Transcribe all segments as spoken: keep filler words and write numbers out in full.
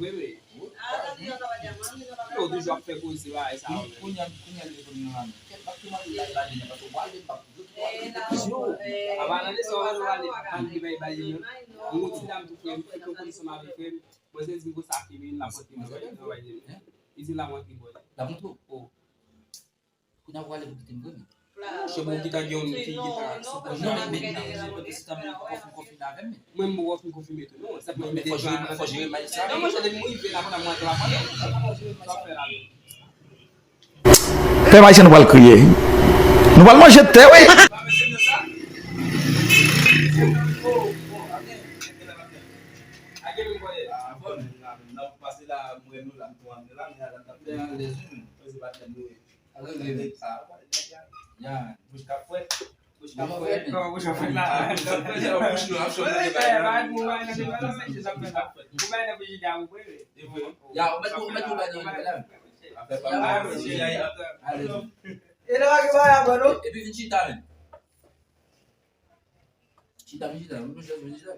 Vre, vre. Yo toujou ap fè koze bagay sa yo. Kounye a, kounye a, li reponn nan la. Kèt, m ap te mande l bay bali nan, paske w ale, m p ap toujou, toujou ale. Yo, apa nan leson, ou pa nou pale, pa nou bay bali nan. Yon ti dam tou frè m, ki konn ansanm avèk frè m. Mwen se di m konsa ki vin, l ap pote mwen bay nan, bay nan. Li di l ap rantre bò. L ap rantre? Oh. Kounye a w prale pou kite m vre, men. Monchè, bon, gita gen yon moun ki gita sou pwojè. Non, men, men, men, men, si ta mwen poko fin konfime avè m, men. Mwen, m poko fin konfime tou, non. Sa mwen mete fò jere, fò jere mal sa. Non, monchè, depi mwen rive la, pandan mwen antre la, pandan sa fè la, men. Pèp ayisyen, nou pral kriye. Nou pral manje tè, wi. Bouch k ap fwèt. Bouch k ap fwèt. Bouch k ap fwèt la. Bouch nou ap chòt nan deba. Ya, ou mèt, ou mèt, ou mèt, ou mèt. Afè pa mal. Ale. E lè w a gen bagay a pran, non? Epi vin chita, men. Chita, vin chita, vin chita, vin chita.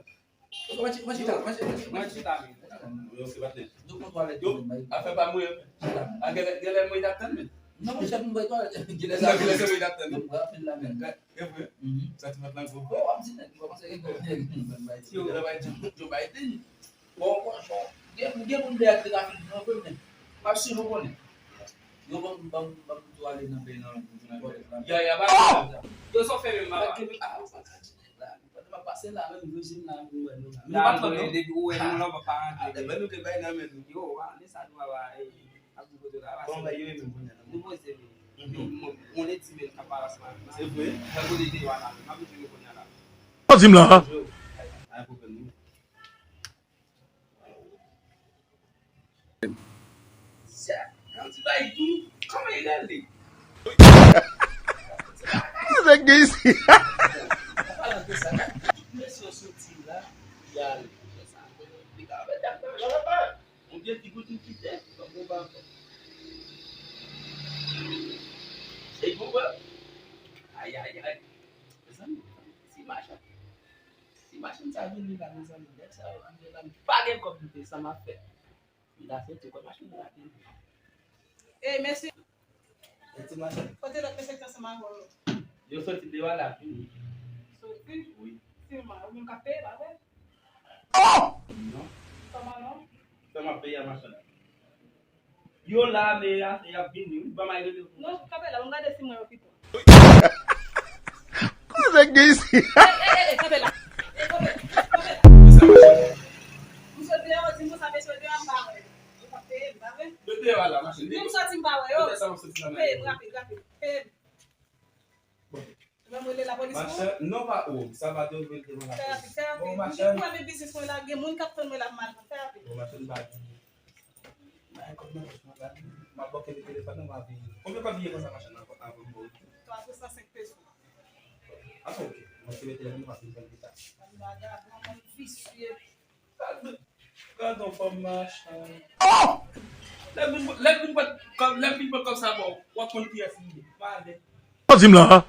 Mwen chita, mwen chita, mwen chita. Mwen chita, men. Yo, se pa tèt. Nou pran twalèt yo, men. Afè pa mwen. Chita. A, genlè, genlè mwen t ap tann, men. Non, monchè, m bay twalèt. Genlè sa, genlè sa mwen t ap tann. Mwen pran anpil la, men. E vre? Mhm. Sa ti mat lan gwo. Oh, w ap di nèg, m kòmanse gen gwo nèg. Yo, bay Joe, Joe Biden. Bon, bon, bon. Gen, gen moun dèyè trafik nan vre, men. M ap swiv ou konnen. Yo ban m, ban m, ban m tou ale nan peyi nan, nan, nan, nan. Ya, ya, ba. Oh! Yo, sa w fè menm, papa? Ah, ou pa ka di nèg la. Pandan m ap pase la, menm, yo jwenn la, nou wè nou la. Nou pa twò, non? Depi ou wè nou la, ou pa rantre. Ah, men nou te bay nan men nou. Yo, wa, men sa nou ap, eh, ap di kote la, bon, men yo menm kounye a, non? Nou poze, men. Mhm. Yon, yon lè di, men, k ap pale ansanm avèk nou. Se vre? Nan kote te yo a la, men, m ap di nou kounye a la. Ou di m la, a? Ay, pwoblèm, non. Sa, yon ti bagay tou, kòman e rele? Sa gen isi? An palan de sa, gade tout mesye yo soti la, y ale. Sa, li ka fè dak nan lòt pa. Yon vye ti gout m kite, kòm bon pa ankò. E bon, bro. Ay, ay, ay. Mezanmi, ti machann. Si machann sa vini la, mezanmi, nèg sa yo, m pa gen kòb m peye, sa m ap fè? M ta fè tou kòb machann la vini. Ey, mesye. E ti machann. Kote lòt mesye ki te ansanm avè w yo? Yo soti deyò la, vini. Soti? Wi. Silman, ou menm k ap peye, pa vre? Oh! Non. Kòman non? Sa m ap peye a machann. Yo la, men y a, y ap vini, wi. Ban m al rele pou. Non, kanpe la, ban m gade si m wè yo pito. Koze gen isi? Ey, ey, ey, ey, kanpe la. Ey, kanpe, kanpe la. M sot deyò, di m konsa, mesye deyò, m pa wè. Yo pa peye m, pa vre? Yo deyò a la, machann. Pou m soti, m pa wè yo. Peye m, rapid, rapid. Peye m. Ou menm rele lapolis pou ou? Machann, non pa ou, sa va te ouvri devan lapolis. Fè rapid, fè rapid. Bon, machann. M gen pwoblèm biznis mwen la, gen moun k ap tann mwen la, m al jwenn. Fè rapid. Bon, machann, m pa di. M pa gen kòb nan pòch mwen la. M ap bòke li telefòn nan, m ap vini. Konbyen kòb li ye konsa, machann, nan kont avan m ba w? Twa san senk peso. Ah, ok. Mwen te mete lè m ap vin pran pita. Gad, gad, gad, visye. Gad yon fanm machann. Oh! Lè m vin, lè m vin pran kòb, lè m vin pran kòb sa ba w, w ap konn kiyès m ye. Pale. Ou di m la, a?